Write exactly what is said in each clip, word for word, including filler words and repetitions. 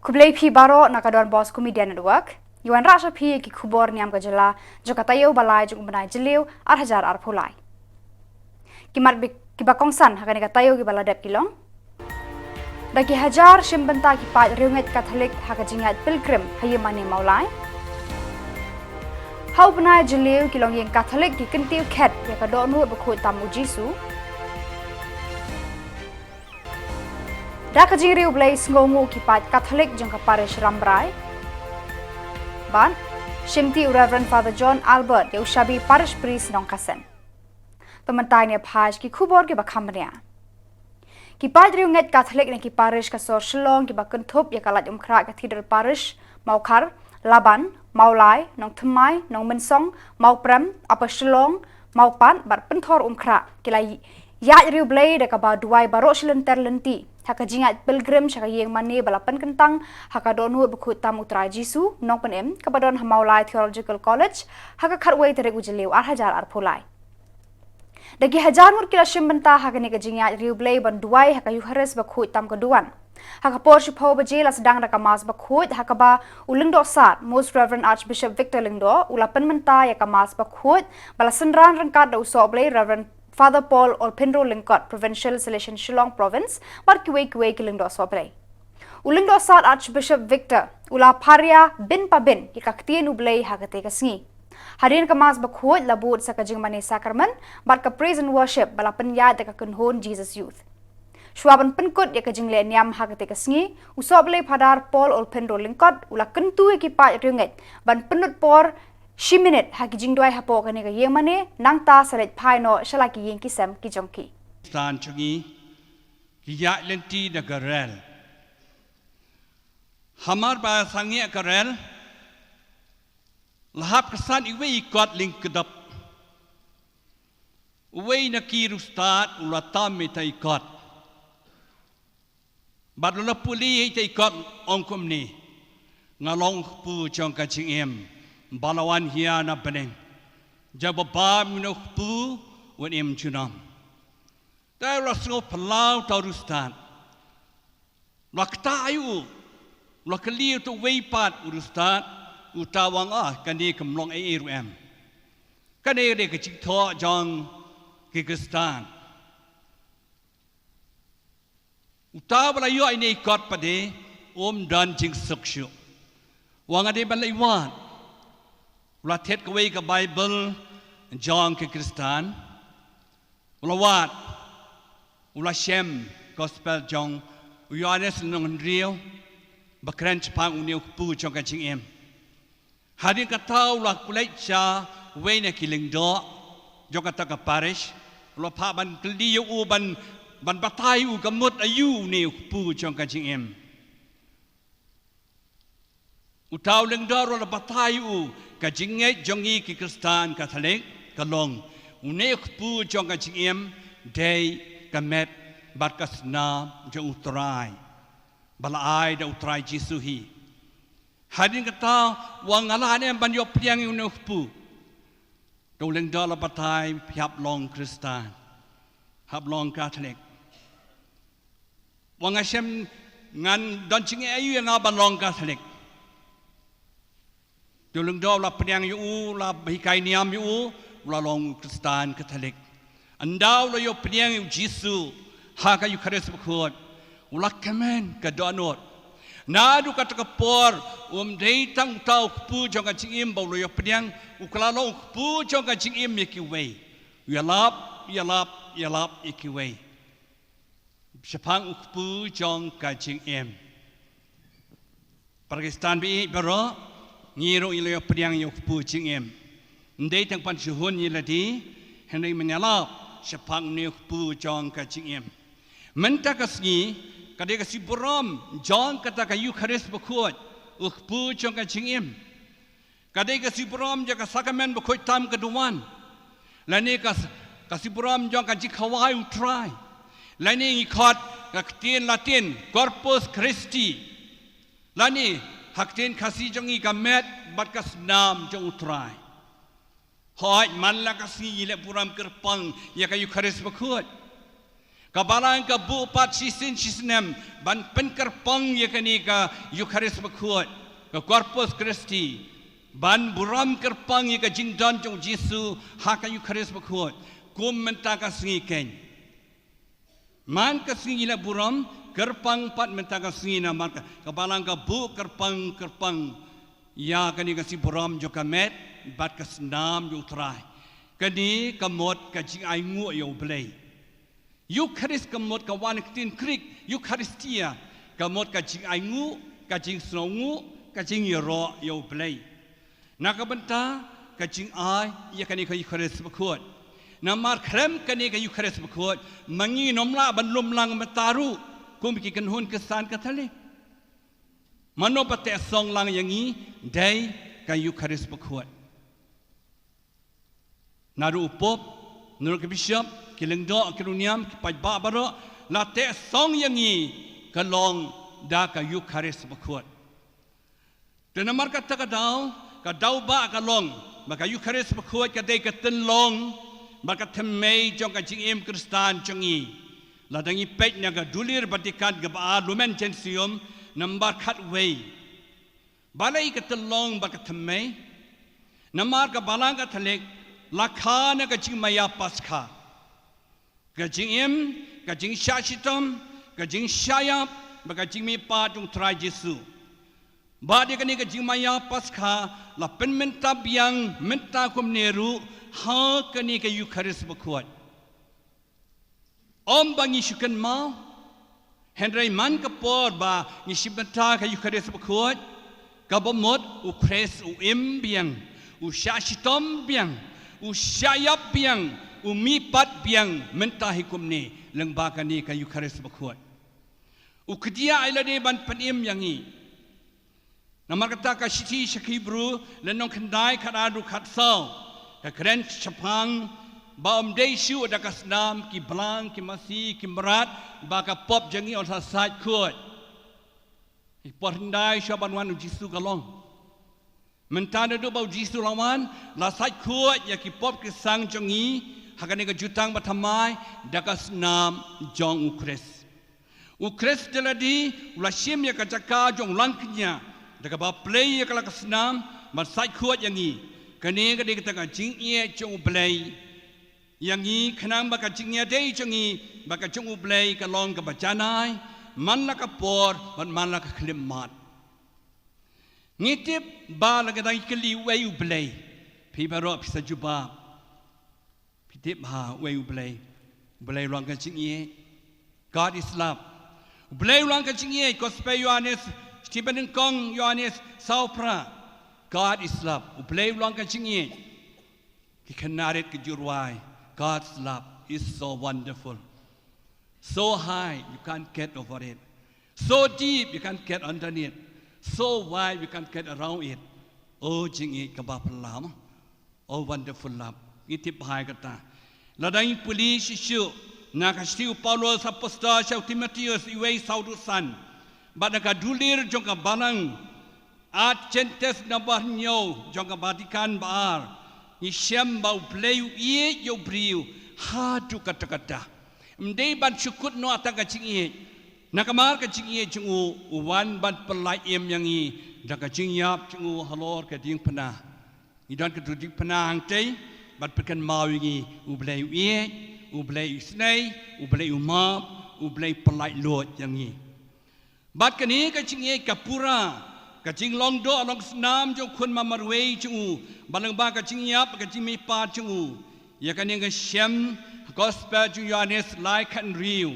Khublei phi baroh na ka Don Bosco Media Network. Ngi wanrah sha phi ki khubor niam ka jylla jong ka taïew ba lai jong u bnai Jylliew ar hajar arphew lai. Ki mat bi-, ki ba kongsan ha kane ka taïew ki ba la dep ki long: Da ki hajar shim bynta ki paid riewngeit Katholik ha ka jingïaid pilgrim ha ïing mane Mawlai. Ha u bnai Jylliew ki longïing Katholik ki kyntiew khet ïa ka dohnud bakhuid tam u Jisu. Da ka jingriewblei sngewnguh ki paid Katholik jong ka parish Rambrai. Bad shimti u Reverend Father John Albert ïa u shabi parish priest Nongkasen. To mynta ngin ïa phai sha ki khubor ki ba kham bniah. Ki paid riewngeit Katholik na ki parish ka sor Shillong ki ba kynthup ïa ka Laitumkhrah Cathedral Parish, Mawkhar, Laban, Mawlai, Nongthymmai, Nongmynsong, Mawprem, Upper Shillong, Mawpat bad Pynthorumkhrah ki la ïaid riewblei da kaba duwai baroh shi lynter lynti ha ka jingïaid pilgrim sha ka ïing mane ba la pynkyntang ha ka dohnud bakhuid tam u Trai Jisu Nongpynim, kaba don ha Mawlai Theological College ha ka khatwei tarik u Jylliew ar hajar arphew lai. Da ki hajar ngut ki la shim bynta ha kane ka jingïaid riewblei ban duwai ha ka Eukharist bakhuid tam ka duwan. Ha ka por shiphew baje la sdang da ka Mass bakhuid ha kaba u Lyngdoh Sad, Most Reverend Archbishop Victor Lyngdoh, u la pynmynta ïa ka Mass bakhuid ba la synran ryngkat da u Sohblei Reverend Father Paul Olphindro Lyngkot, Provincial Salesian Shillong Province, bad kiwei kiwei ki Lyngdoh Sohblei. U Lyngdoh Sad Archbishop Victor u la pharia bin pa bin ïa ka ktien U Blei ha katei ka sngi. Hadien ka Mass bakhuid la bud sa ka jingmane sakramen bad ka praise and worship ba la pynïaid da ka kynhun Jesus Youth. Shuwa ban pynkut ïa ka jingleh niam ha katei ka sngi, u Sohblei Phadar Paul Olphindro Lyngkot u la kyntu ïa ki paid riewngeit ban pynlut por shi minit ha ki jingduwai hapoh kane ka ïing mane, nangta sa leit phai noh sha la ki ïing ki sem ki jong ki. Stan jong ngi ki ïaid lynti da ka rel. Hamar ba sangeh ka rel, la hap ka san iwei i kot lyngkdop. Uwei na ki riewstad u la tam ïa ita i kot. Bad la pule ïa ita i kot, ong kumne: Nga long u kpu jong ka jingim ba la wan hia na bneng. Jia ba bam ïa une u kpu un im junom. Te u la sngew phyllaw uta u riewstad. U la ktah ïa u, u la kylli uta uwei pat u riewstad, uta u ong, ah, kane kam long ei ei ruh em. Kane ka dei ka jingthoh jong ki Khristan. Uta uba la ïoh ine i kot pat de um don jingsuk shuh. U ong nga dei ban leit wad. U la thied kawei ka Baibl jong ki Khristan. U la wad, u la shem Gospel jong u Ïoannis lynnong hynriew, ba kren shaphang une u kpu jong ka jingim. Hadien kata u la klet sha uwei na ki lyngdoh jong kata ka parish, u la phah ban kylli ïa u, ban, ban batai ïa u ka mut aïu une u kpu jong ka jingim. Uta u lyngdoh ruh u la batai ïa u, ka jingngeit jong ngi ki Khristan Katholik ka long, une u kpu jong ka jingim dei ka met bad ka snam jong u Trai ba la ai da u Trai Jisu hi. Hadien kata u ong nga lah ne em ban ïoh pdiang ïa une u kpu. Te u lyngdoh u la batai, phi hap long Khristan, hap long Katholik. U ong nga shem, ngan don jingeh aïu ïa nga ban long Katholik. Te u lyngdoh u la pdiang ïa u, u la hikai niam ïa u, u la long u Khristan Katholik. Ynda u la ïoh pdiang ïa u Jisu ha ka Eukharist bakhuid, u la kmen ka dohnud. Naduh kata ka por um dei tang uta u kpu jong ka jingim ba u la ïoh pdiang, u kylla long u kpu jong ka jingim ïa kiwei. U ïalap, ïalap, ïalap ïa kiwei shaphang u kpu jong ka jingim. Para Khristan ba ïeit baroh, ngi ruh ngi la ïoh pdiang ïa u kpu jingim. Ym dei tang ban shu hun ïa lade, hynrei ban ïalap shaphang une u kpu jong ka jingim. Mynta ka sngi ka dei ka sngi burom jong kata ka Eukharist bakhuid, u kpu jong ka jingim. Ka dei ka sngi burom jong ka sakramen bakhuid tam ka duwan. Lane ka, ka sngi burom jong ka jingkhawai u Trai. Lane ngi khot ka ktien Latin Corpus Christi. Lane ha ktien Khasi jong ngi ka met bad ka snam jong u Trai. Hooid, man la ka sngi ngi leh burom kyrpang ïa ka Eukharist bakhuid. Ka Balang ka buh pat shisien shisnem ban pynkyrpang ïa kane ka Eukharist Bakhuid, ka Corpus Christi, ban burom kyrpang ïa ka jingdon jong u Jisu ha ka Eukharist Bakhuid, kum mynta ka sngi keiñ. Man ka sngi la burom kyrpang pat mynta ka sngi namar ka, ka Balang ka buh kyrpang kyrpang ïa kane ka sngi burom jong ka met bad ka snam jong u Trai. Kane ka mut ka jingainguh ïa u Blei. Eukharist ka mut ka wan na ka ktien Greek, Eucharistia, ka mut ka jingainguh, ka jingsngewnguh, ka jingïaroh ïa u Blei. Na ka bynta ka jingai ïa kane ka Eukharist Bakhuid. Namar khlem kane ka Eukharist Bakhuid, ma ngi nym lah ban lum lang mynta ruh kum ki kynhun Khristan Katholik. Mano ba teh song lang ïa ngi? Dei ka Eukharist Bakhuid. Naduh u Pope, naduh ki Bishop, ki Lyngdoh, ki Rangniam, ki paidbah baroh, la teh song ïa ngi ka long da ka Eukharist Bakhuid. Te namar kata ka daw, ka daw ba ka long ba ka Eukharist Bakhuid ka dei ka tynlong bad ka thymmei jong ka jingim Khristan jong ngi. Lada ngi peit na ka Dulir Vatikan kaba ar, Lumen Gentium, nambar khatwei. Balei ka tynlong bad ka thymmei? Namar ka Balang Katholik la kha na ka jingmaïa Paskha, ka jingim, ka jingshah shitom, ka jingshah ïap bad ka jingmihpat jong u Trai Jisu. Bad ïa kane ka jingmaïa Paskha la pynmynta biang mynta kumne ruh ha kane ka Eukharist Bakhuid. Ym ba ngi shu kynmaw, hynrei man ka por ba ngi shim bynta ka Eukharist Bakhuid, kaba mut u Khrist u im biang, u shah shitom biang, u shah ïap biang, u mihpat biang mynta hi kumne lyngba kane ka Eukharist Bakhuid. U khdiah ïa lade ban pynim ïa ngi. Namar kata ka shithi sha ki Hebru, lynnong khyndai, khatar haduh khatsaw, ka kren shaphang ba ym dei shuh da ka snam ki blang, ki masi, ki mrad ba ka pop jong ngi yn sa sait khuid. Ki por hyndai shuwa ban wan u Jisu ka long. Mynta naduh ba u Jisu la wan, la sait khuid ïa ki pop ki sang jong ngi ha kane ka jutang bathymmai da ka snam jong u Khrist. U Khrist da lade u la shim ïa ka jaka jong u langkñia da kaba plie ïa ka la ka snam ban sait khuid ïa ngi. Kane ka dei kata ka jingïeit jong u Blei ïa ngi, khnang ba ka jingïadei jong ngi bad ka jong u Blei ka long kaba janai man la ka por bad man la ka khyllipmat. Ngi tip ba lada ngi kylli uei u Blei, phi baroh phi sa jubab. Phi tip ha uei u Blei? U Blei u long ka jingïeit. God is love. U Blei u long ka jingïeit. Gospel Ïoannis, shithi banyngkong Ïoannis saw phra. God is love. U Blei u long ka jingïeit. Ki khynnah rit ki ju rwai, God's love is so wonderful. So high, you can't get over it. So deep, you can't get underneath. So wide, you can't get around it. O jingïeit kaba phylla. O wonderful love. Ngi tip bha ïa kata. Lada ngi pule shisha na ka shithi u Paulus apostol sha u Timotheus, uwei saw haduh san, bad na ka dulir jong ka balang Ardentes number hynñiew jong ka Vatikan ba ar, ngi shem ba u Blei u ïeit ïa u briew haduh katta katta. Ym dei ban shu kut noh tang ka jingïeit. Namarkata ka jingïeit jong u, u wan ban pyllait im ïa ngi da ka jingïap jong u halor ka diengphna. Ngi don ka diengphna hangtei ban pynkynmaw ïa ngi, u Blei u ïeit, u Blei u isynei, u Blei u map, u Blei u pyllait luid ïa ngi. Bad kane ka jingïeit ka pura, ka jinglong doh long snam jong u khun marwei jong u, bad lyngba ka jingïap, ka jingmihpat jong u. Ïa kane ngi shem ha Gospel jong u Ïoannis lai khathynriew,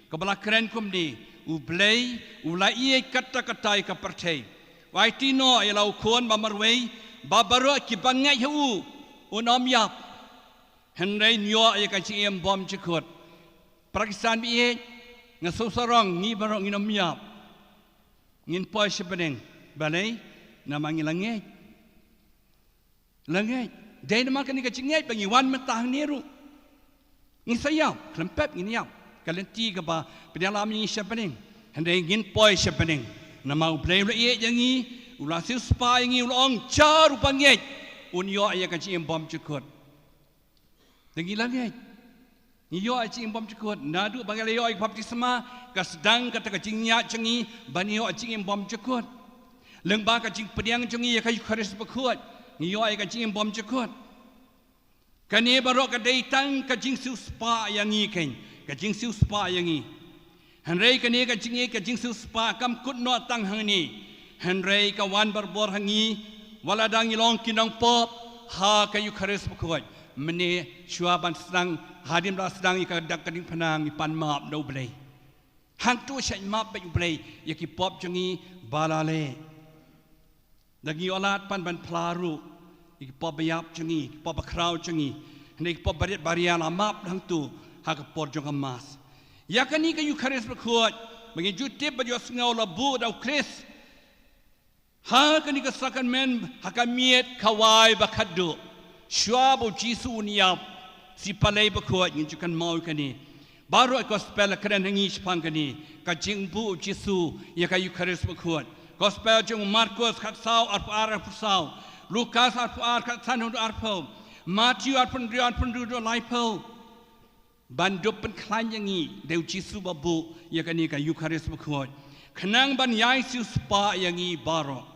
kaba la kren kumne, u Blei u la ïeit katta katta ïa ka pyrthei. U aiti noh ïa la u khun marwei, ba baroh kiba ngeit ha u, un ym ïap, hynrei un ïoh ïa ka jingim bymjukut. Para Khristan baieit, nga sngewsarong, ngi baroh ngin ym ïap. Ngin poi sha bneng. Balei? Namar ngi la ngeit. La ngeit. Dei namar kane ka jingngeit ba ngi wan mynta hangne ruh. Ngin sa ïap, khlem pep ngin ïap. Ka lynti kaba pynïalam ïa ngi sha bneng. Hynrei ngin poi sha bneng. Namar u Blei u la ïeit ïa ngi, u la siewspah ïa ngi, u la ong, jar uba ngeit un ïoh ïa ka jingim bymjukut. Te ngi la ngeit. Ngi ïoh ïa ka jingim bymjukut. Naduh ba ngi la ïoh ïa ka baptisma, ka sdang kata ka jingïaid jong ngi ban ïoh ïa ka jingim bymjukut. Lyngba ka jingpdiang jong ngi ïa ka Eukharist Bakhuid, ngi ïoh ïa ka jingim bymjukut. Kane baroh ka dei tang ka jingsiewspah ïa ngi, kane ka jingsiewspah ïa ngi. Hynrei kane ka jingïeit, ka jingsiewspah kam kut noh tang hangne, hynrei ka wan barabor ha ngi wat la dang ngi long ki nongpop ha ka Eukharist Bakhuid. Mynne shuwa ban sdang, hadien ba la sdang ïa ka dak ka diengphna, ngi pan map na U Blei. Hangto shait map beit U Blei ïa ki pop jong ngi ba la leh. Da ngi ïoh lad pan ban phla ruh ïa ki pop ba ïap jong ngi, ki pop ba khraw jong ngi. Hynrei ki pop barit baria la map hangto ha ka por jong ka Mass. Ïa kane ka Eukharist Bakhuid ba ngi ju tip bad ju sngew la buh da U Khrist ha kane ka sakramen ha ka miet khawai ba khatduh. Shuwa ba U Jisu un ïap, Shi Palei Bakhuid ngin ju kynmaw ïa kane. Baroh ki gospel la kren ha ngi shaphang kane ka jingbuh U Jisu ïa ka Eukharist Bakhuid. Gospel jong u Markos khatsaw, arphew ar, arphew saw. Lukas arphew ar, khatsan haduh arphew. Matthew arphew hynriew, arphew hynriew haduh laiphew. Ban dup pynkhlaiñ ïa ngi, dei U Jisu ba buh ïa kane ka Eukharist Bakhuid khnang ban ïai siewspah ïa ngi baroh.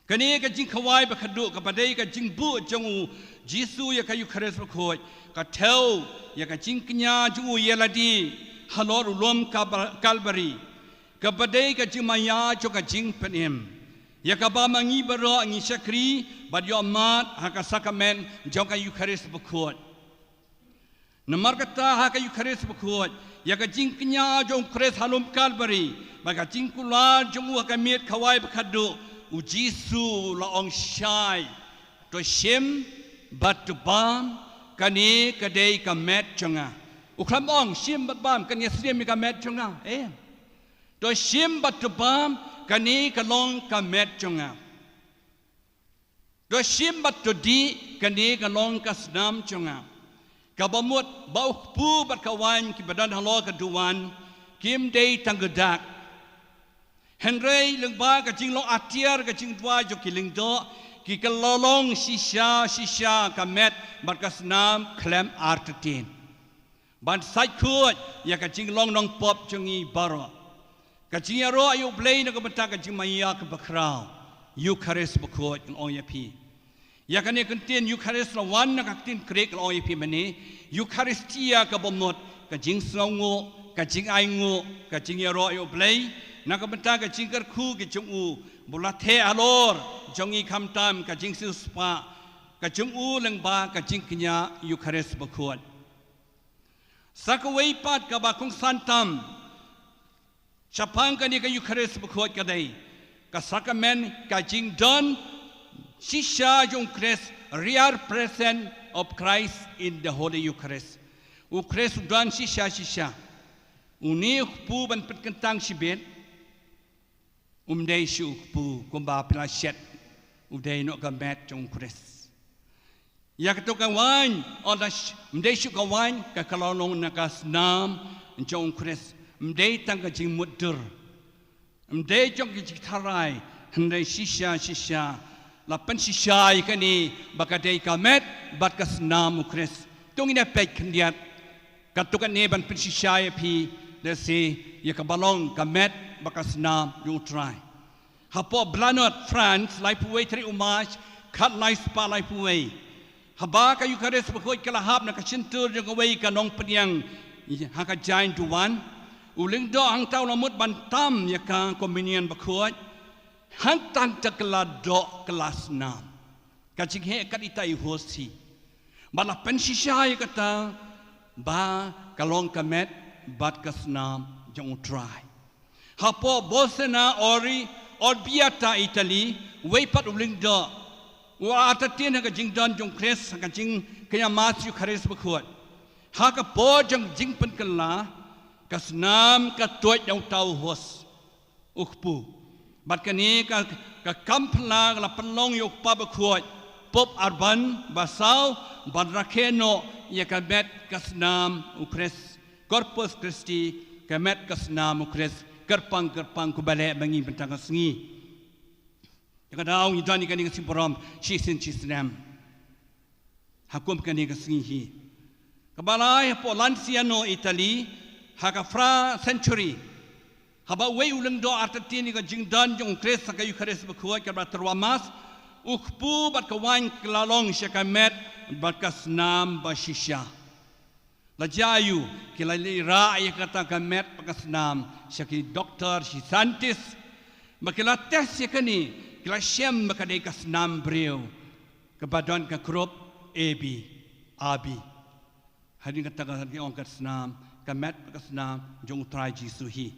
Kane ka jingkhawai ba khatduh kaba dei ka jingbuh jong U Jisu ïa ka Eukharist Bakhuid ka thew ïa ka jingkñia jong U ïa lade halor u lum Kaba-, Kalbari, kaba dei ka jingmaïa jong ka jingpynim, ïa kaba ma ngi baroh ngi shakri bad ïohmad ha ka sakramen jong ka Eukharist Bakhuid. Namar kata ha ka Eukharist Bakhuid, ïa ka jingkñia jong U Khrist ha lum Kalbari bad ka jingkular jong U ha ka miet khawai ba khatduh, U Jisu la ong shai, to shim bad to bam, kane ka dei ka met jong nga. U khlem ong shim bad bam, kan ïa shim ïa ka met jong nga. Em. To shim bad to bam, kane ka long ka met jong nga. To shim bad to dih, kane ka long ka snam jong nga. Kaba mut ba U Kpu bad ka Waiñ kiba don halor ka duwan kim dei tang ka dak. Hynrei lyngba ka jinglong atiar ka jingduwai jong ki lyngdoh, ki ka la long shisha shisha ka met bad ka snam khlem artatien. Ban sait khuid ïa ka jinglong nongpop jong ngi baroh. Ka jingïaroh ïa U Blei na ka bynta ka jingmaïa kaba khraw, Eukharist Bakhuid ngan ong ïa phi. Ïa kane ka ktien Eukharist la wan na ka ktien Greek, ngan ong ïa phi mynne, Eucharistia, kaba mut ka jingsngewnguh, ka jingainguh, ka jingïaroh ïa U Blei na ka bynta ka jingkyrkhu ka jong U ba la theh halor jong ngi, khamtam ka jingsiewspah ka jong U lyngba ka jingkñia Eukharist Bakhuid. Sa kawei pat kaba kongsan tam shaphang kane ka Eukharist Bakhuid ka dei ka sakramen ka jingdon shisha jong U Khrist, real presence of Christ in the Holy Eucharist. U Khrist u don shisha shisha. Une U Kpu, ban pynkyntang shibit, um dei shuh U Kpu kumba phi la shet, u dei noh ka met jong U Khrist. Ïa kato ka Waiñ, ym dei shuh ka Waiñ, ka ka la long na ka snam jong U Khrist. Ym dei tang ka jingmutdur, ym dei jong ka jingtharai, hynrei shisha shisha la pynshisha ïa kane ba ka dei ka met bad ka snam U Khrist. To ngin ïa peit khyndiat kato kane ban pynshisha ïa phi, lehse ïa kaba long ka met bad ka snam jong U Trai. Hapoh Blanod, France, laiphew wei tarik u March, khatlai spah laiphew wei, haba ka Eukharist Bakhuid ka la hap na ka shyntur jong kawei ka nongpdiang ha ka jaiñ duwan, u lyngdoh hangta u la mut ban tam ïa ka Communion Bakhuid, hangta ka la doh ka la snam. Ka jingheh kat ita i host hi. Bad la pynshisha ïa kata ba ka long ka met bad ka snam jong U Trai. Hapoh Bolsena, Ori, Orvieto, Italy, uwei pat u lyngdoh u artatien ha ka jingdon jong U Khrist ha ka jingkñia Mass Eukharist Bakhuid. Ha ka por jong jingpynkylla, ka snam ka tuid na uta u host, U Kpu. Bad kane ka, ka kam phylla ka la pynlong ïa U Kpa Bakhuid, Pope Urban ba saw, ban rakhe noh ïa ka met ka snam U Khrist, Corpus Christi, ka met ka snam U Khrist, kyrpang kyrpang kumba leh ma ngi mynta ka sngi. Ïa ka daw ngi don ïa kane ka sngi burom shisien shisnem. Ha kum kane ka sngi hi, Kaba lai, hapoh Lanciano, Italy, ha ka phra century, haba uwei u lyngdoh artatien ïa ka jingdon jong u Khrist ha ka Eukharist bakhuid, kaba tyrwa Mass, u kpu bad ka waiñ ki la long sha ka met bad ka snam bashisha. La jia aïu? Ki la leit rah ïa kata ka met bad ka snam sha ki doktor, sha ki scientist. Ba ki la test ïa kane, ki la shem ba ka dei ka snam briew, kaba don ka group A B, A B. Hadien kata ka, ki ong ka snam, ka met bad ka snam jong u Trai Jisu hi.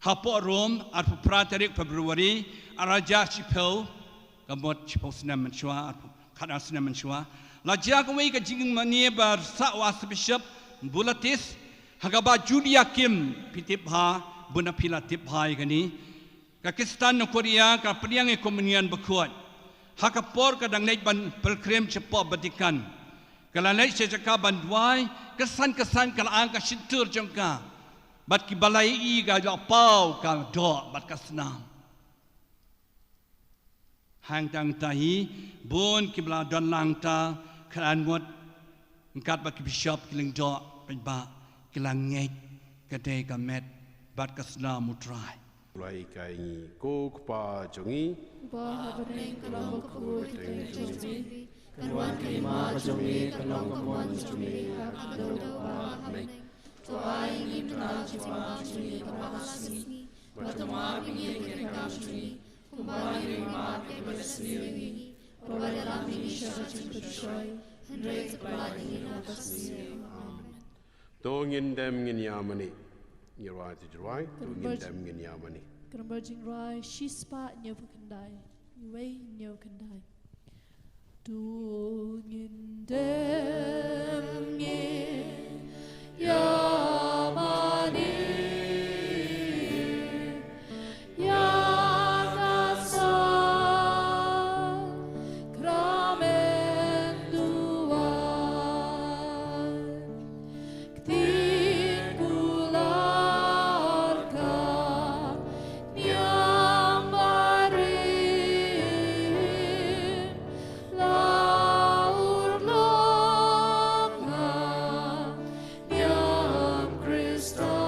Hapoh Rome, arphew phra tarik February, ar hajar shiphew, ka mut shiphew snem mynshuwa, arphew, khatar snem mynshuwa, la jia kawei ka jingmane ba sah u Archbishop Bulatis, ha kaba Julia Kim, phi tip bha, bun na phi la tip bha ïa kane. Ka Khristan na Korea ka pdiang ïa ka Komunion Bakhuid ha ka por ka dang leit ban pilgrim shapoh Vatican. Ka la leit sha jaka ban duwai, kynsan kynsan ka la ang ka shyntur jong ka. Bad kiba la ïohi ka la paw ka doh bad ka snam. Hangta hangta hi, bun kiba la don lang ta, khlaiñ ngut, ryngkat bad ki bishop, ki lyngdoh paidbah, ki la ngeit ka dei ka met bad ka snam u Trai. Lai kai ngi, ko Kpa jong ngi. Ba ha bneng, ka long bakhuid ka kyrteng jong me. Kan wan ka hima jong me, kan long ka mon jong me ha ka khyndew ba ha bneng. To ai ngi mynta ka jingmam jong ngi kaba ha sngi. Bad to map ïa ngi ïa ki ryngkang jong ngi, kumba ngi ring map ïa kiba sniew ïa ngi. Ba wat ïalam ïa ngi sha ka jingpynshoi, hynrei to pynlait ïa ngi na ka sniew. Amen. To ngin dem ngin ïa mane. Ngi rwai to ngi rwai, to ngin dem ngin ïa mane. Ka namba jingrwai shispah hynñiew phew khyndai. Wei hynñiew khyndai. To ngin dem ngin ïa mane ïa ka sakrament duwai. Ktien kular ka niam barim, la urlong ha niam Khristan.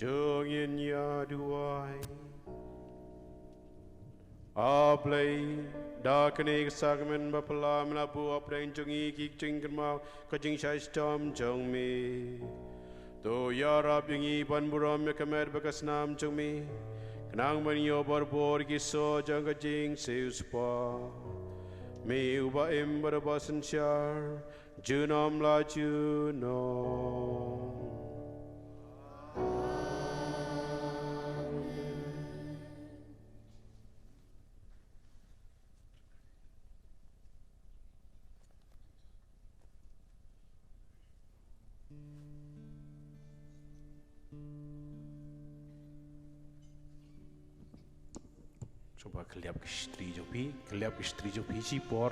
To ngin ïa duwai. A Blei, da kane ka sakramen ba phylla me la buh hapdeng jong ngi ki jingkynmaw ka jingshaishitom jong me. To ïarap ïa ngi ban burom ïa ka met bad ka snam jong me, khnang ban ïoh barabor ki soh jong ka jingsiewspah. Me uba im bad uba synshar, junom la junom. Sngewbha kylliap ki shatri jong phi, kylliap ki shatri jong phi shipor.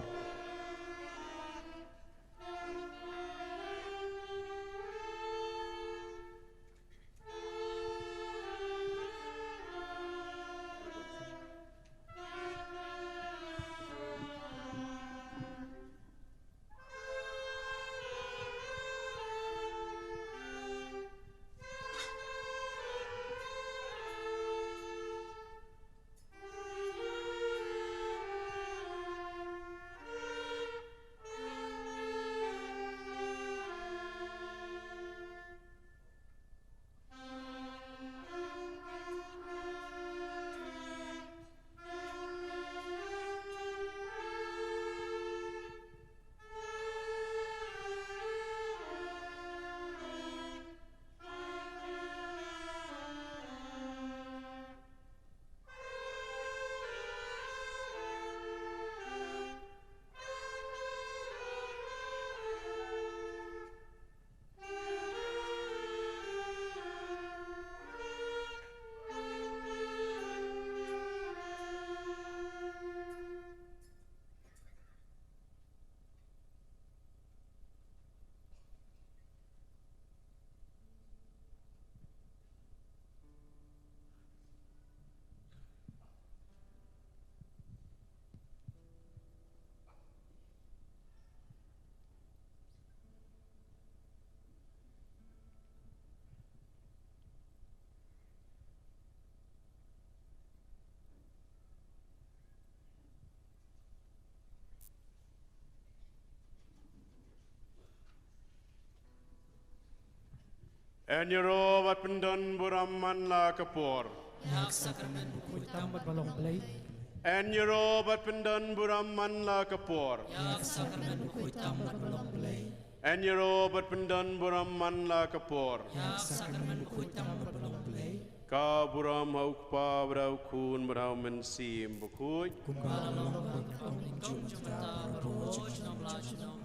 Yn ïaroh bad pyndon burom man la ka por. Ïa ka sakramen bakhuid tam bad ba long Blei. Yn ïaroh bad pyndon burom man la ka por. Ïa ka sakramen bakhuid tam bad ba long Blei. Yn ïaroh bad pyndon burom man la ka por. Ïa ka sakramen bakhuid tam bad ba long Blei. Ka burom ha u Kpa bad ha u Khun bad ha u Mynsiem Bakhuid. Kumba la long, kumba la long, kumba la long, kumba la long.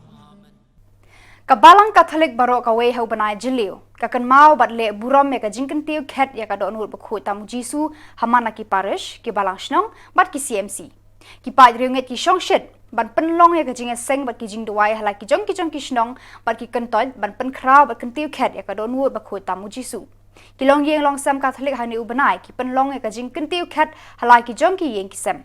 Ka Balang Katholik baroh kawei ha u bnai Jylliew ka kynmaw bad leh burom ïa ka jingkyntiew khet ïa ka dohnud bakhuid tam u Jisu ha man la ki parish, ki balang shnong bad ki C M C. Ki paid riewngeit ki shongshit ban pynlong ïa ka jingïaseng bad ki jingduwai ha la ki jong ki jong ki shnong bad ki kyntoit ban pynkhraw bad kyntiew khet ïa ka dohnud bakhuid tam u Jisu. Ki longïing longsem Katholik ha une u bnai ki pynlong ïa ka jingkyntiew khet ha la ki jong ki ïing ki sem.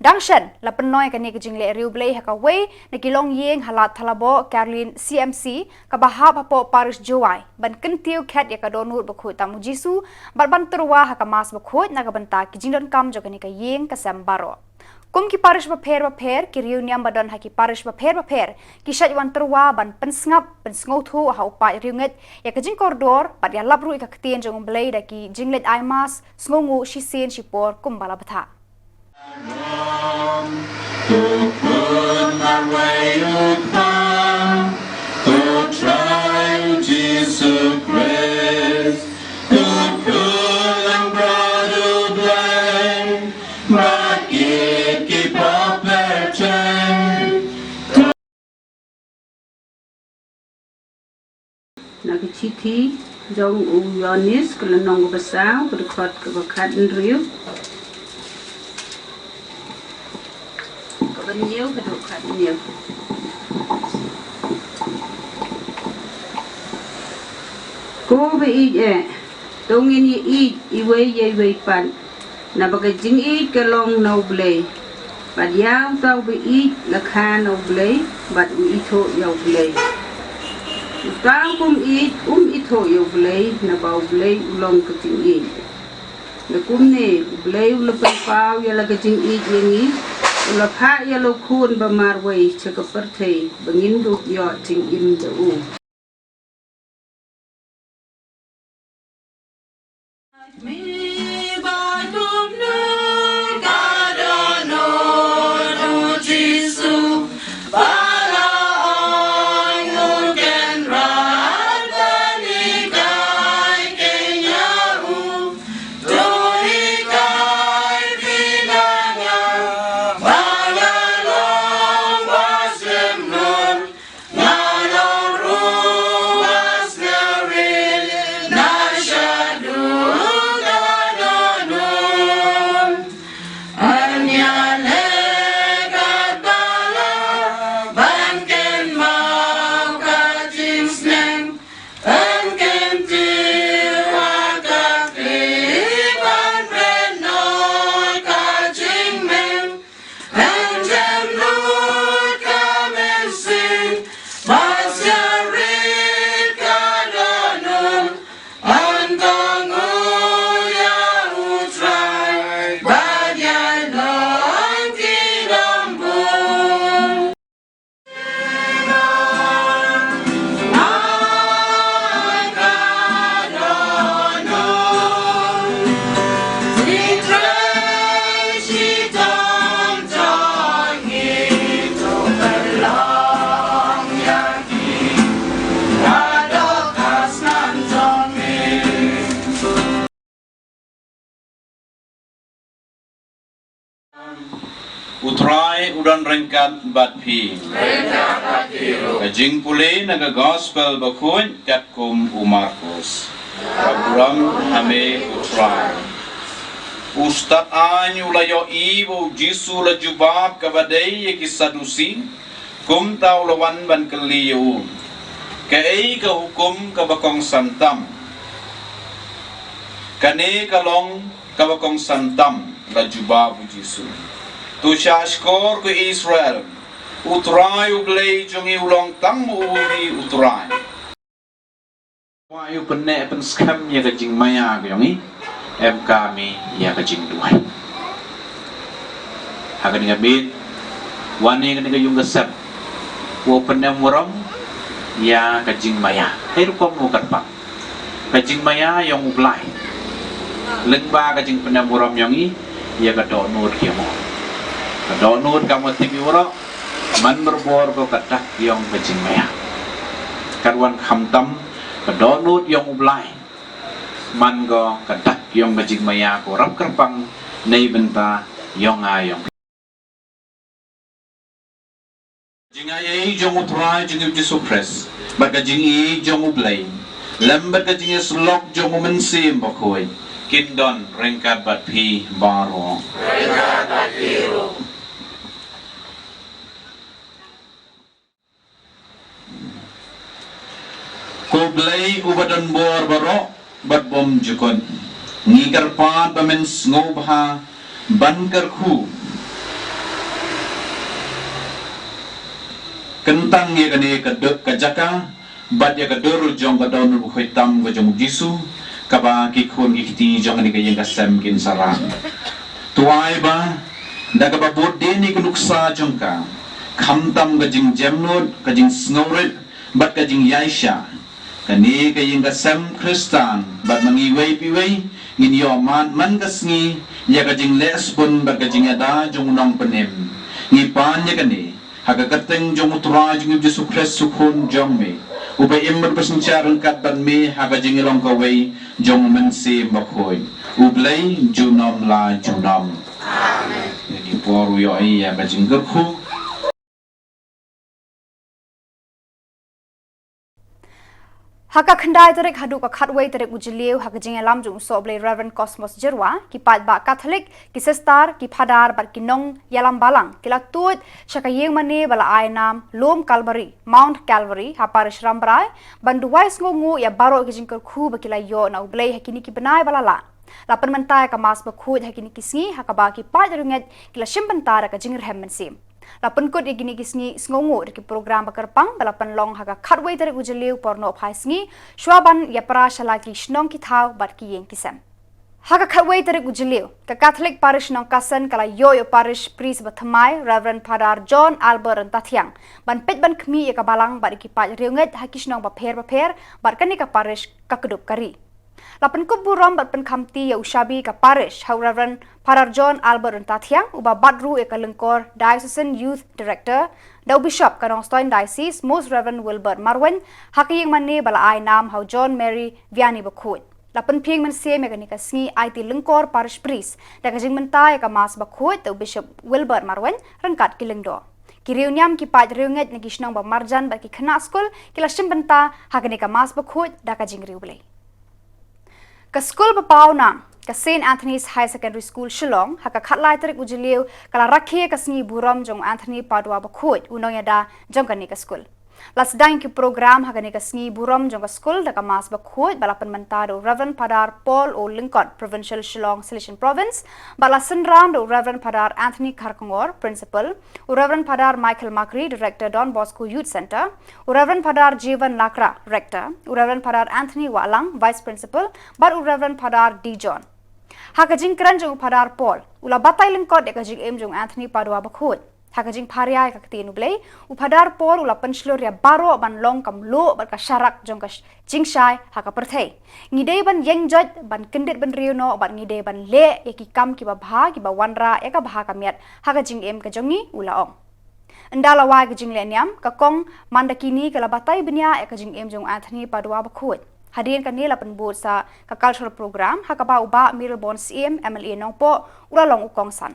Dang shen la pynlong ïa kane ka jingleh riewblei ha kawei na ki longïing ha Lad Thalaboh, Caroline C M C, kaba hap hapoh parish Jowai, ban kyntiew khet ïa ka dohnud bakhuid tam u Jisu bad ban tyrwa ha ka Mass bakhuid na ka bynta ki jingdonkam jong kane ka ïing ka sem baroh. Kum ki parish bapher bapher, ki riewniam ba don ha ki parish bapher bapher ki shait wan tyrwa ban pynsngap, pynsngewthuh ha u paid riewngeit ïa ka jingkordor bad ïalap ruh ïa ka ktien jong u Blei da ki jingleit ai Mass sngewnguh shisien shipor kumba la bthah. Ïa na ka shithi jong u Ïoannis, ka lynnong kaba saw, ka dkhot kaba khathynriew, kaba hynñiew haduh khathynñiew. Ko ba ïeit eh, to ngin ïeit iwei ïa iwei pat, naba ka jingïeit ka long na u Blei. Bad ïa uta uba ïeit la kha na u Blei bad u ithuh ïa u Blei. Uta u bym ïeit um ithuh ïa u Blei, naba u Blei u long ka jingïeit. Te kumne u Blei u la pynpaw ïa la ka jingïeit ïa ngi, u la phah ïa la u Khun ba marwei sha ka pyrthei ba ngin dup ïoh jingim da u. U Trai u don ryngkat bad phi. Ka jingpule na ka Gospel bakhuid katkum u Markos. Ka burom ha me u Trai. U stad aiñ u la ïohi ba u Jisu u la jubab kaba dei ïa ki Sadusi, kumta u la wan ban kylli ïa u. Kaei ka hukum kaba kongsan tam? Kane ka long kaba kongsan tam, la jubab u Jisu. To shahshkor ko Israel, u Trai u Blei jong ngi u long tang ma u hi u Trai. Wat ïa u pynneh pynskhem ïa ka jingmaïa ka jong ngi, em kam ïa ka jingduwai. Ha kane ka miet, wan ïa kane ka ïung ka sem, u pynneh burom ïa ka jingmaïa. Hei rukom u kyrpang. Ka jingmaïa ïong U Blai lyngba ka jingpyndem burom ïong i ïa ka dohnud ki mo. Ka dohnud ka mo tip i waro man merbor ko ka dak ïong ka jingmaïa. Katwan khamtam ka dohnud ïong U Blai man ko ka dak ïong ka jingmaïa ko rap kyrpang nei bynta ïong a ïong. Jingaiei jong U Trai jong U Jisu Khrist bad ka jingïeit jong U Blei lem bad ka jingïasyllok jong U Mynsiem Bakhuid kin don ryngkat bad phi baroh. Ko Blei uba don bor baroh bad bymjukut, ngi kyrpad ba men sngewbha ban kyrkhu kyntang ïa kane ka duk ka jaka bad ïa ka dur jong ka dohnud bakhuid tam ka jong U Jisu, kaba ki khun ki kti jong kane ka ïing ka sem kin sa rah. To ai ba da kaba bud dien ïa ka nuksa jong ka, khamtam ka jingjemnud, ka jingsngewrit bad ka jingïaishah, kane ka ïing ka sem Khristan bad ma ngi iwei pa iwei ngin ïoh mad man ka sngi ïa ka jingleh sbun bad ka jingïada jong U Nongpynim. Ngi pan ïa kane ha ka kyrteng jong U Trai jong ngi U Jisu Khrist, U Khun jong me, uba im bad ba synshar ryngkat bad me ha ka jingïalong kawei jong U Mynsiem Bakhuid, U Blei junom la junom. Amen. Ïa ki por u ïohi ïa ka jingkyrkhu. Ha ka khyndai tarik haduh ka khatwei tarik u Jylliew, ha ka jingïalam jong u Sohblei Reverend Cosmos Jyrwa, ki paidbah Katholik, ki sister, ki phadar bad ki nongïalam balang ki la tuid sha ka ïing mane ba la ai nam Lum Kalbari, Mount Calvary, ha parish Rambrai, ban duwai sngewnguh ïa baroh ki jingkyrkhu ba ki la ïoh na U Blei ha kine ki bnai ba la lah. La pynmynta ïa ka Mass Bakhuid ha kine ki sngi, ha kaba ki paid riewngeit ki la shim bynta da ka jingrhem mynsiem. La pynkut ïa kine ki sngi sngewnguh da ki program ba kyrpang ba la pynlong ha ka khatwei tarik u Jylliew por nohphai sngi, shwa ban ïapra sha la ki shnong ki thaw bad ki ïing ki sem. Ha ka khatwei tarik u Jylliew, ka Catholic Parish Nongkasen ka la ïoh ïa u Parish Priest ba thymmai, Reverend Father John Albert Ryntathiang, ban peit ban khmih ïa ka balang bad ïa ki paid riewngeit ha ki shnong bapher bapher bad kane ka parish ka kdup ka ri. La pynkup burom bad pynkhamti ïa u shabi ka parish ha u Reverend Father John Albert Ryntathiang, uba bat ruh ïa ka lyngkor Diocesan Youth Director, da u Bishop ka Nongstoiñ Diocese, Most Reverend Wilbert Marwein, ha ka ïing mane ba la ai nam ha u John Mary Vianney Bakhuid. La pynphieng mynsiem ïa kane ka sngi aiti lyngkor Parish Priest da ka jingmynta ïa ka Mass Bakhuid da u Bishop Wilbert Marwein ryngkat ki lyngdoh. Ki riewniam, ki paid riewngeit na ki shnong ba marjan bad ki khynnah skul ki la shim bynta ha kane ka Mass Bakhuid da ka jingriewblei. Ka skul ba paw nam, ka Saint Anthony's Higher Secondary School Shillong, ha ka khatlai tarik u Jylliew ka la rakhe ka sngi burom jong u Anthony Padua Bakhuid, u nongïada jong kane ka skul. La sdang ki program ha kane ka sngi burom jong ka skul da ka Mass Bakhuid ba la pynmynta da u Reverend Father Paul O Lyngkot, Provincial Shillong Salesian Province, bad la synran da u Reverend Father Anthony Kharkongor, Principal, u Reverend Father Michael Makri, Director Don Bosco Youth Centre, u Reverend Father Jeevan Lakra, Rector, u Reverend Father Anthony Wahlang, Vice Principal, bad u Reverend Father D John. Ha ka jingkren jong u Father Paul, u la batai lyngkot ïa ka jingim jong u Anthony Padua Bakhuid. Ha ka jingpharia ïa ka ktien U Blei, u Father Paul u la pynshlur ïa baroh ban long ka mluh bad ka sharak jong ka sh-, jingshai ha ka pyrthei. Ngi dei ban ïeng joit, ban kyndit bynriew noh, bad ngi dei ban leh ïa ki kam kiba bha, kiba wanrah ïa ka bha ka miat ha ka jingim ka jong ngi, u la ong. Ynda la wai ka jinglehniam, ka Kong Mandakini ka la batai bniah ïa ka jingim jong u Anthony Padua Bakhuid. Hadien kane la pynbud sa ka cultural program, ha kaba u Bah Mayralborn Syiem, M L A Nongpoh, u la long u kongsan.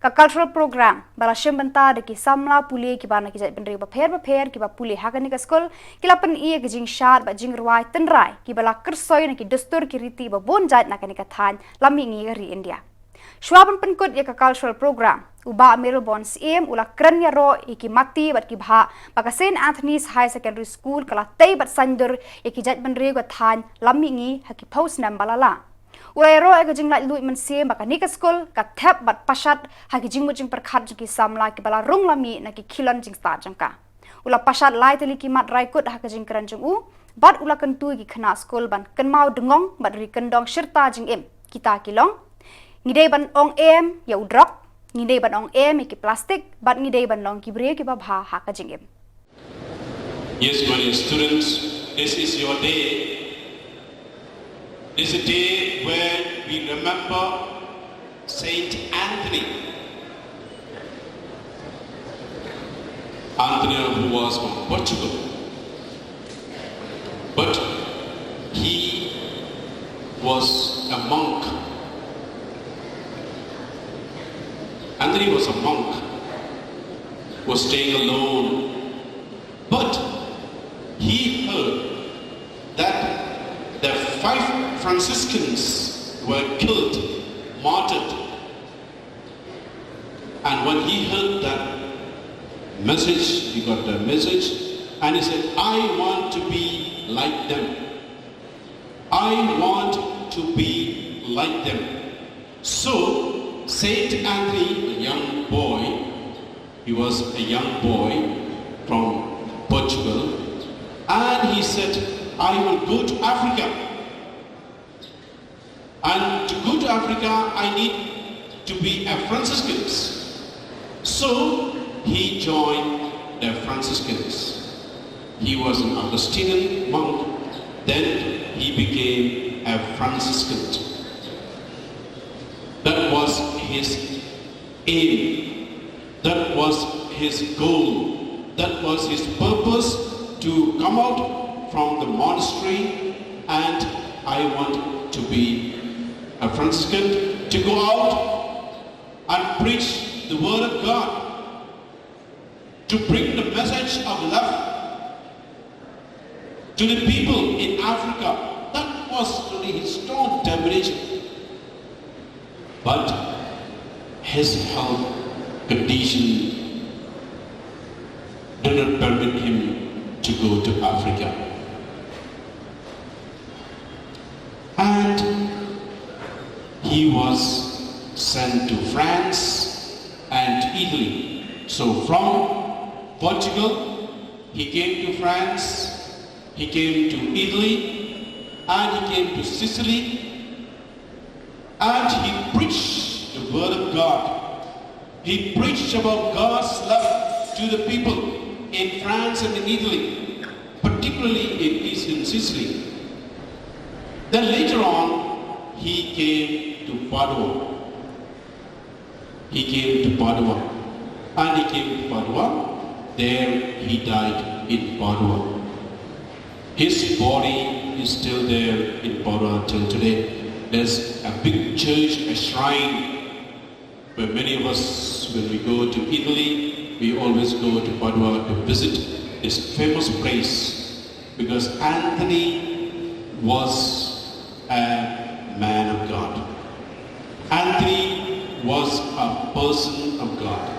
Ka cultural program ba la shim bynta da ki samla pule kiba na ki jaitbynriew bapher bapher kiba pule ha kane ka skul, ki la pyni ïa ka jingshad bad jingrwai tynrai kiba la kyrsoi na ki dustur ki riti ba bun jait na kane ka thaiñ la mihngi ka ri India. Shwa ban pynkut ïa ka cultural program, u Bah Mayralborn Syiem u la kren ïaroh ïa ki matti bad ki bhah ba ka Saint Anthony's Higher Secondary School ka la tei bad saiñdur ïa ki jaitbynriew ka thaiñ la mihngi ha ki phew snem ba la lah. U la ïaroh ïa ka jinglaitluid mynsiem ba kane ka skul ka thep bad pashad ha ki jingmut jingpyrkhat jong ki samla kiba la rung la mih na ki khilon jingstad jong ka. U la pashad lai tylli ki mat rai kut ha ka jingkren jong u, bad u la kyntu ïa ki khynnah skul ban kynmaw dngong bad ri kyndong shirta jingim, kita ki long: ngi dei ban ong em ïa u drok, ngi dei ban ong em ïa ki plastik, bad ngi dei ban long ki briew kiba bha ha ka jingim. Yes, my dear students, this is your day. It is a day where we remember Saint Anthony. Anthony, who was from Portugal, but he was a monk. Anthony was a monk, was staying alone, but he heard that the five Franciscans were killed, martyred. And when he heard that message, he got the message, and he said, "I want to be like them. I want to be like them." So, Saint Anthony, a young boy, he was a young boy from Portugal, and he said, "I will go to Africa. And to go to Africa, I need to be a Franciscan." So he joined the Franciscans. He was an Augustinian monk, then he became a Franciscan. That was his aim. That was his goal. That was his purpose, to come out from the monastery, and I want to be a Franciscan, to go out and preach the word of God, to bring the message of love to the people in Africa. That was really his strong determination. But his health condition did not permit him to go to Africa. And he was sent to France and to Italy. So from Portugal, he came to France, he came to Italy, and he came to Sicily, and he preached the word of God. He preached about God's love to the people in France and in Italy, particularly in eastern Sicily. Then later on, he came to Padua. He came to Padua. And he came to Padua. There he died in Padua. His body is still there in Padua till today. There's a big church, a shrine, where many of us, when we go to Italy, we always go to Padua to visit this famous place, because Anthony was a man of God. Anthony was a person of God.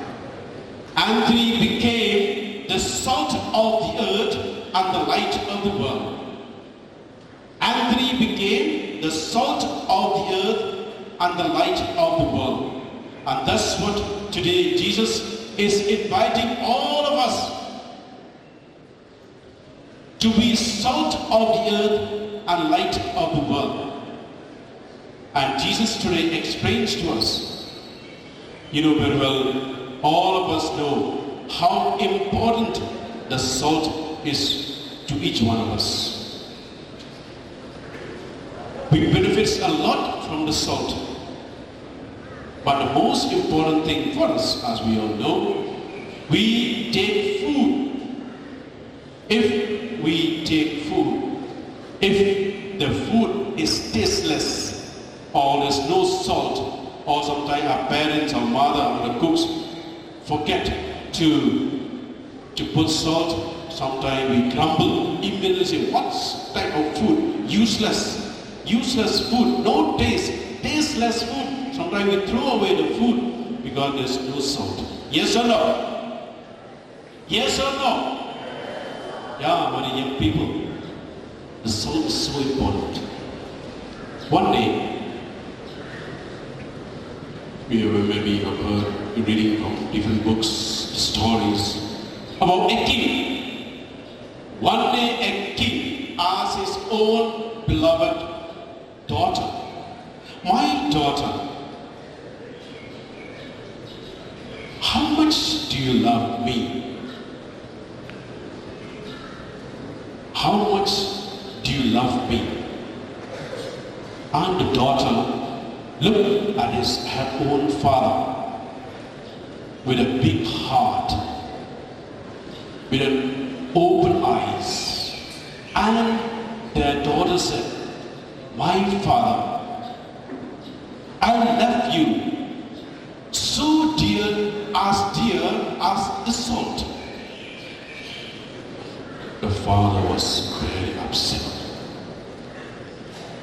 Anthony became the salt of the earth and the light of the world. Anthony became the salt of the earth and the light of the world. And that's what today Jesus is inviting all of us to be salt of the earth and light of the world. And Jesus today explains to us, you know very well, all of us know how important the salt is to each one of us. We benefit a lot from the salt. But the most important thing for us, as we all know, we take food. If we take food, if the food is tasteless, or there's no salt, or sometimes our parents or mother or the cooks forget to to put salt, sometimes we grumble, immediately say, "What type of food? Useless, useless food, no taste, tasteless food." Sometimes we throw away the food because there's no salt. Yes or no? Yes or no? Yeah, my young people, the salt is so important. One day, we will maybe have heard reading from different books, stories about a king. One day, a king asked his own beloved daughter, "My daughter, how much do you love me? How much do you love me?" And the daughter looked at his, her own father with a big heart, with an open eyes. And the daughter said, "My father, I love you so dear, as dear as the salt." The father was very upset.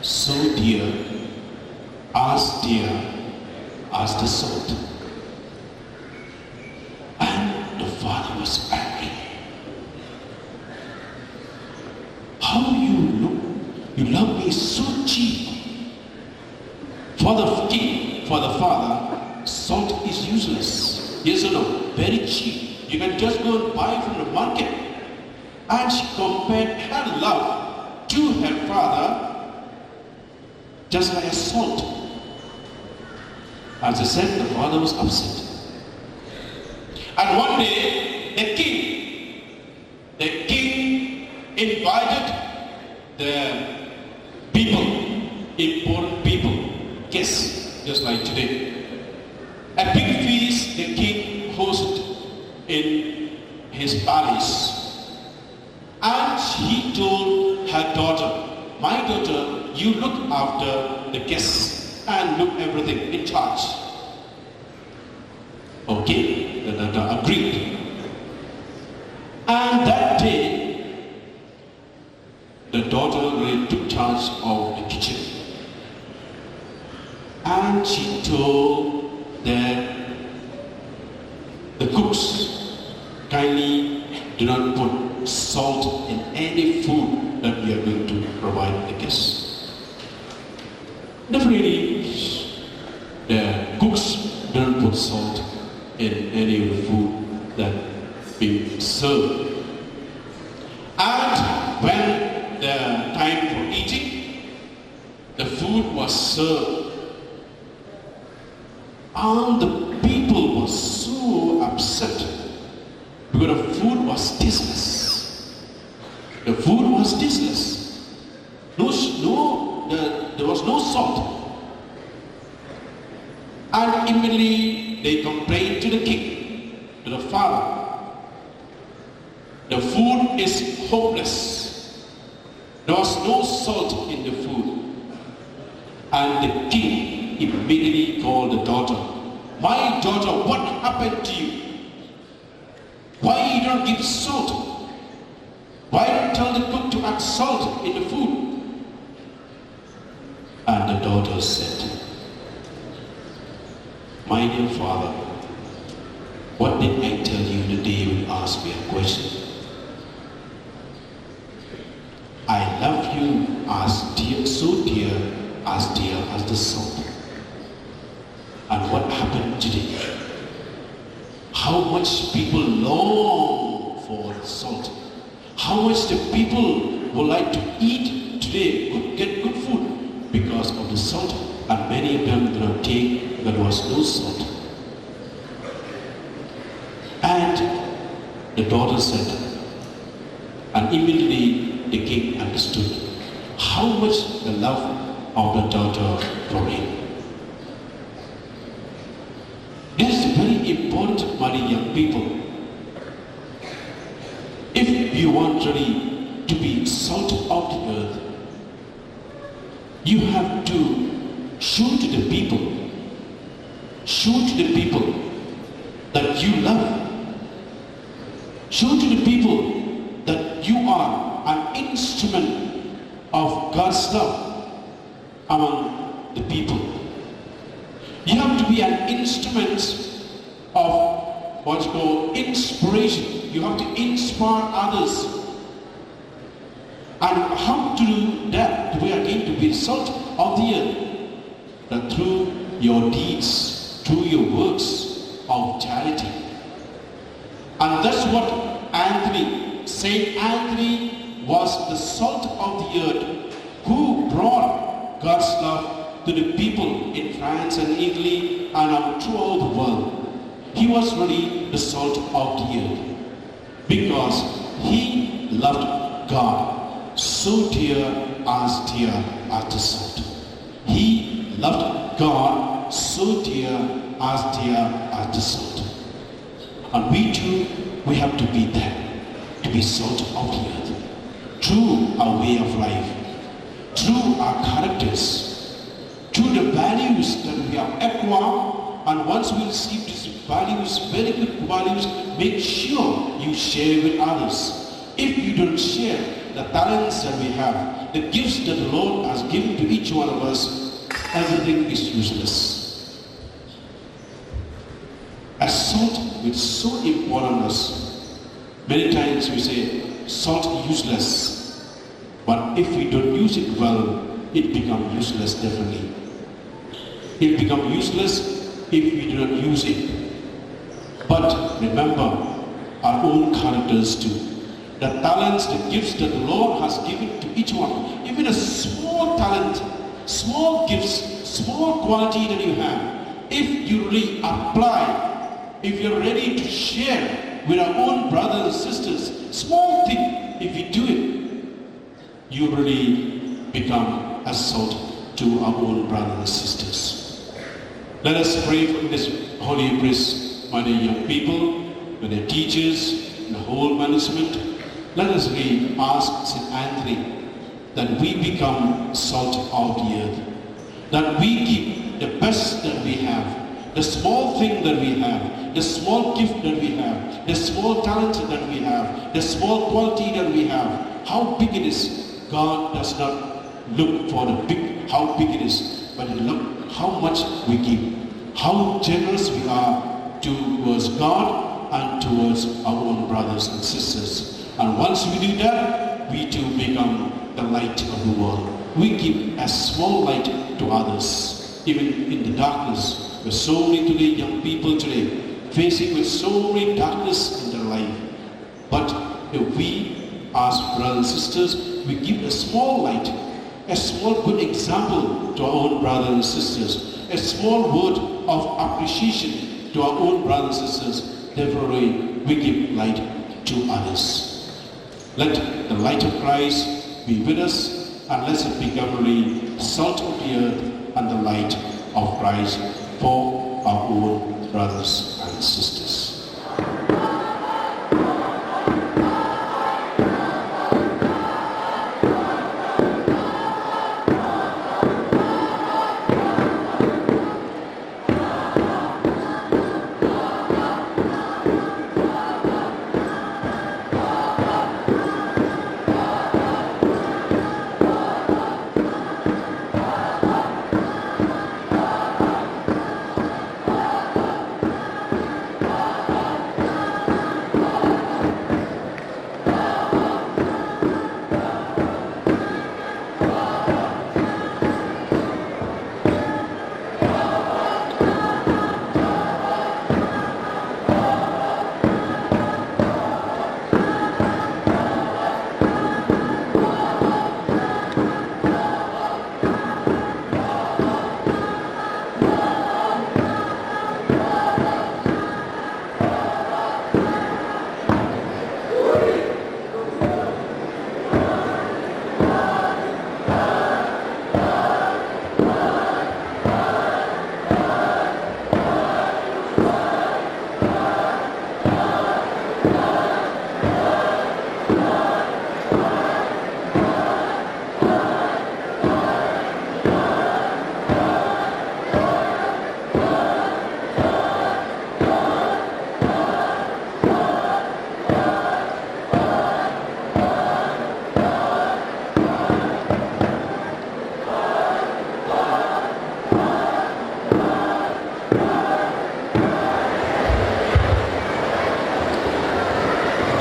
"So dear, as dear as the salt." And the father was angry. "How you look, you love me so cheap." For the king, for the father, salt is useless. Yes or no? Very cheap. You can just go and buy from the market. And she compared her love to her father just like a salt. As I said, the father was upset. And one day, the king, the king invited the people, important people, guests, just like today. A big feast the king hosted in his palace. And he told her daughter, "My daughter, you look after the guests and look everything in charge." Okay, the daughter agreed. And that day, the daughter really took charge of the kitchen. And she told that the cooks, "Kindly do not put salt in any food that we are going to provide the guests." Definitely, the cooks do not put salt in any of the food that being served. And when the time for eating, the food was served. And the people were so upset because the food was tasteless. The food was tasteless. No, s- no, the, there was no salt. And immediately they complained to the king, to the father. "The food is hopeless. There was no salt in the food." And the king immediately called the daughter. "My daughter, what happened to you? Why you don't give salt? Why don't tell the cook to add salt in the food?" And the daughter said, "My dear father, what did I tell you the day you asked me a question? I love you as dear, so dear, as dear as the salt. And what happened today? How much people long for salt? How much the people would like to eat today, good, get good food because of the salt, and many of them do not take, there was no salt." And the daughter said, and immediately the king understood how much the love of the daughter for him. This is very important, my young people. If you want really to be salt of the earth, you have to show to the people, show to the people that you love. Show to the people that you are an instrument of God's love among the people. You have to be an instrument of what you call inspiration. You have to inspire others. And how to do that? We are going to be salt of the earth. That through your deeds, through your works of charity. And that's what Anthony, Saint Anthony was the salt of the earth who brought God's love to the people in France and Italy and out throughout the world. He was really the salt of the earth because he loved God so dear as dear as the salt. He Loved God so dear, as dear as the salt. And we too, we have to be there, to be salt of the earth. Through our way of life, through our characters, through the values that we have acquired, and once we receive these values, very good values, make sure you share with others. If you don't share the talents that we have, the gifts that the Lord has given to each one of us, everything is useless. A salt is so important us. Many times we say salt useless, but if we don't use it well, it become useless definitely. It become useless if we do not use it. But remember our own characters too. The talents, the gifts that the Lord has given to each one, even a small talent, small gifts, small quality that you have, if you really apply, if you're ready to share with our own brothers and sisters, small thing, if you do it, you really become a salt to our own brothers and sisters. Let us pray for this holy priest, my dear young people, my dear teachers, the whole management. Let us really ask Saint Anthony that we become salt of the earth, that we give the best that we have, the small thing that we have, the small gift that we have, the small talent that we have, the small quality that we have, how big it is. God does not look for the big, how big it is, but He look how much we give, how generous we are towards God and towards our own brothers and sisters. And once we do that, we too become the light of the world. We give a small light to others, even in the darkness. There's so many today, young people today, facing with so many darkness in their life. But if we, as brothers and sisters, we give a small light, a small good example to our own brothers and sisters, a small word of appreciation to our own brothers and sisters, therefore we give light to others. Let the light of Christ be with us, and let us become really salt of the earth and the light of Christ for our own brothers and sisters.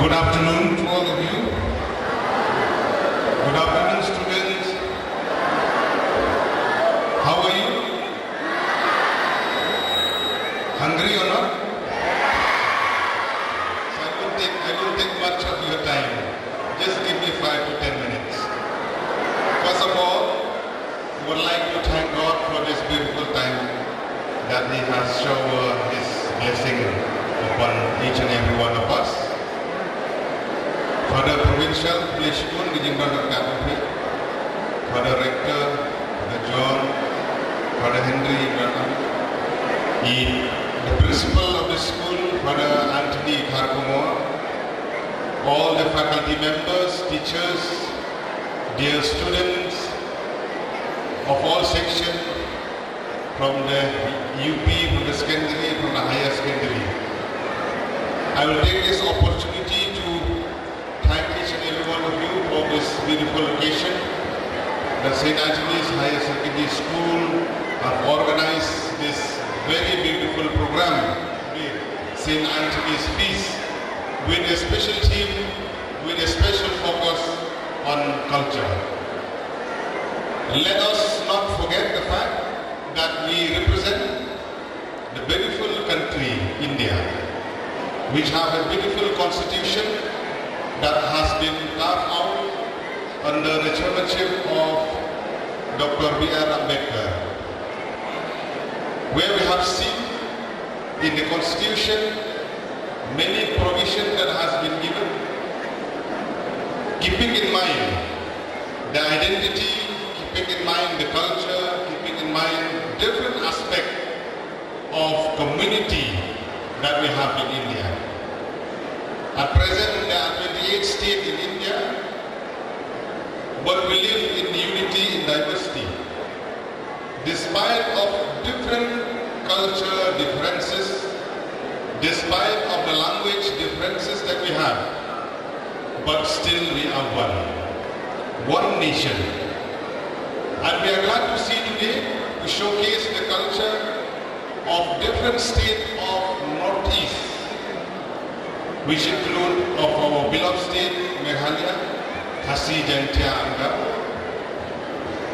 Good afternoon to all of you. Good afternoon, students. How are you? Hungry or not? So I won't take, I won't take much of your time. Just give me five to ten minutes. First of all, we would like to thank God for this beautiful time that He has showered His blessing upon each and every one of us. Father Provincial, plie shibun ki jingdon ryngkat jong phi. Father Rector, Father John, Father Henry Mrana, the principal of the school, Father Anthony Kharkongor, all the faculty members, teachers, dear students of all sections, from the U P, from the secondary, from the higher secondary. I will take this opportunity to thank each and every one of you for this beautiful occasion. The Saint Anthony's Higher Secondary School have organized this very beautiful program today, Saint Anthony's Feast, with a special theme, with a special focus on culture. Let us not forget the fact that we represent the beautiful country, India, which have a beautiful constitution that has been carved out under the chairmanship of Doctor B R Ambedkar, where we have seen in the constitution many provisions that has been given, keeping in mind the identity, keeping in mind the culture, keeping in mind different aspects of community that we have in India. At present, there are twenty-eight states in India, but we live in unity in diversity. Despite of different culture differences, despite of the language differences that we have, but still we are one, one nation. And we are glad to see today to showcase the culture of different states of Northeast, which include of our beloved state, Meghalaya, Khasi, Jaintia, and Garo,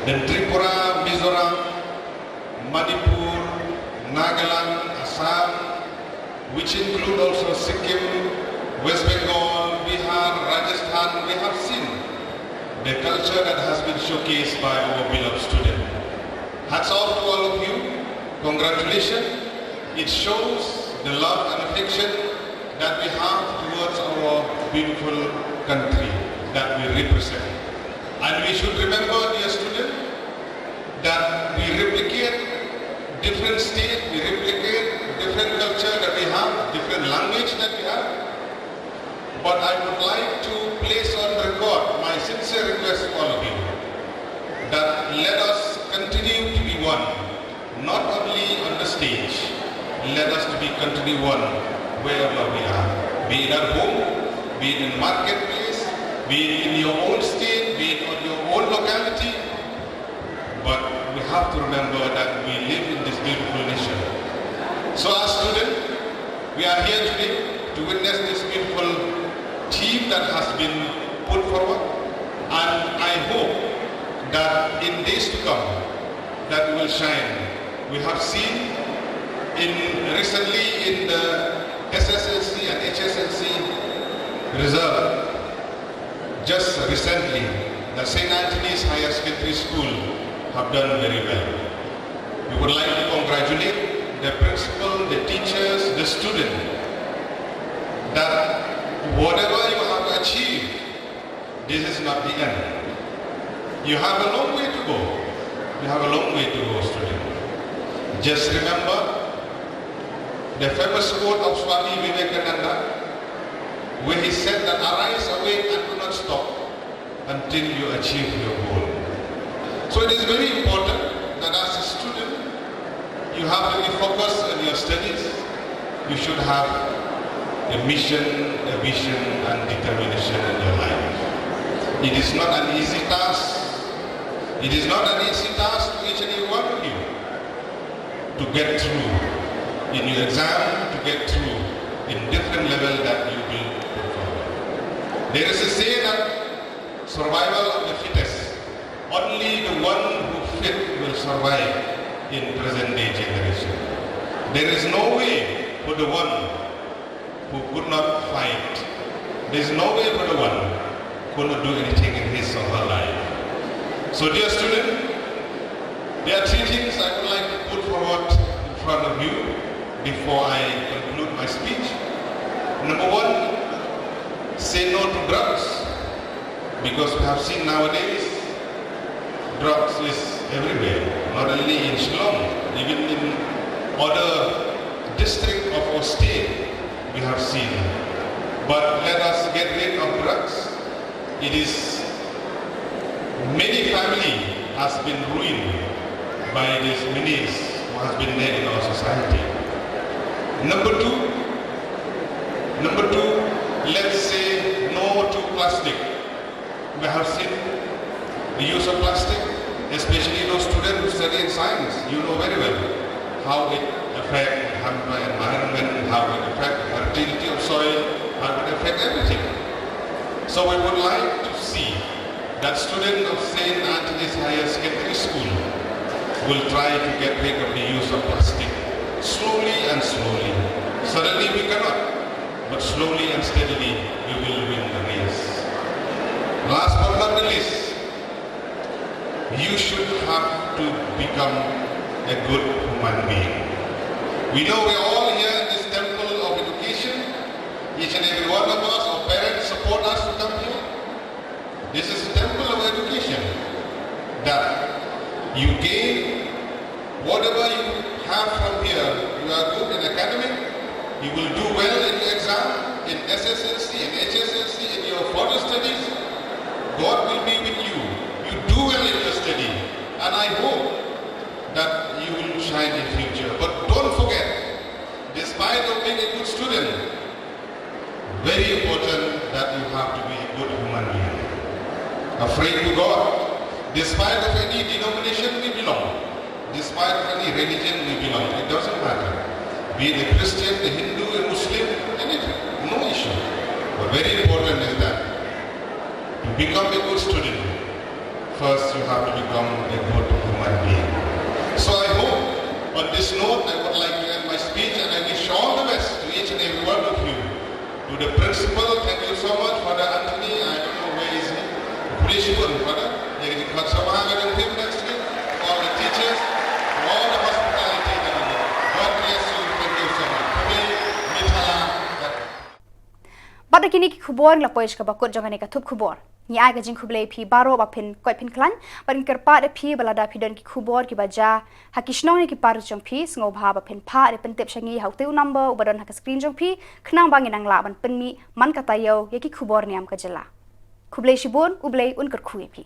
then Tripura, Mizoram, Manipur, Nagaland, Assam, which include also Sikkim, West Bengal, Bihar, Rajasthan. We have seen the culture that has been showcased by our beloved student. Hats off to all of you. Congratulations. It shows the love and affection that we have towards our beautiful country that we represent. And we should remember, dear student, that we replicate different state, we replicate different culture that we have, different language that we have. But I would like to place on record my sincere request to all of you that let us continue to be one, not only on the stage, let us to be continue one wherever we are, be it at home, be it in marketplace, be it in your own state, be it on your own locality. But we have to remember that we live in this beautiful nation. So, as students, we are here today to witness this beautiful theme that has been put forward, and I hope that in days to come, that we will shine. We have seen in recently in the S S L C and H S L C result, just recently, the Saint Anthony's Higher Secondary School have done very well. We would like to congratulate the principal, the teachers, the student, that whatever you have achieved, this is not the end. You have a long way to go. You have a long way to go, student. Just remember the famous quote of Swami Vivekananda, where he said that, "Arise, awake, and do not stop until you achieve your goal." So it is very important that as a student, you have to be focused on your studies. You should have a mission, a vision, and determination in your life. It is not an easy task. It is not an easy task to each and every one of you to get through in your exam, to get through in different level that you will perform. There is a say that survival of the fittest. Only the one who fit will survive in present day generation. There is no way for the one who could not fight. There is no way for the one who could not do anything in his or her life. So, dear student, there are three things I would like to put forward in front of you before I conclude my speech. Number one, say no to drugs, because we have seen nowadays drugs is everywhere. Not only in Shillong, even in other district of our state, we have seen. But let us get rid of drugs. It is many family has been ruined by this menace who has been there in our society. Number two, number two, let's say no to plastic. We have seen the use of plastic, especially those students who study in science. You know very well how it affects the environment, how it affects the fertility of soil, how it affects everything. So we would like to see that student of Saint Anthony's Higher Secondary School will try to get rid of the use of plastic slowly and slowly. Suddenly we cannot, but slowly and steadily we will win the race. Last but not the least, you should have to become a good human being. We know we're all here in this temple of education. Each and every one of us, our parents support us to come here. This is a temple of education. That you gain whatever you have from here. You are good in academic, you will do well in your exam, in S S L C, in H S L C, in your further studies. God will be with you. You do well in your study. And I hope that you will shine in future. But don't forget, despite of being a good student, very important that you have to be a good human being. Afraid to God, despite of any denomination we belong, despite of any religion we belong, it doesn't matter. Be it a Christian, a Hindu, a Muslim, anything, no issue. But very important is that to become a good student, first you have to become a good human being. So I hope on this note, I would like to end my speech and I wish all the best to each and every one of you. To the principal, thank you so much. Father Anthony, I don't know where is he. Please, Father, you can come somehow and him next week. All the teachers, all the hospitality. God bless you. Thank you so much. Khublei, mithala. Bad da kine ki khubor ngi la poi sha kaba kut jong kane ka thup khubor. Ngi ai ka jingkhublei phi baroh ba phin koit phin khlaiñ, bad ngi kyrpad ïa phi ba lada phi don ki khubor kiba jia ha ki shnong ne ki par jong phi, sngewbha ba phin phah ne pyntip sha ngi ha utei u number uba don ha ka screen jong phi, khnang ba ngin nang lah ban pynmih man ka taïew ïa ki khubor niam ka jylla. Khublei shibun, U Blei un kyrkhu ïa phi.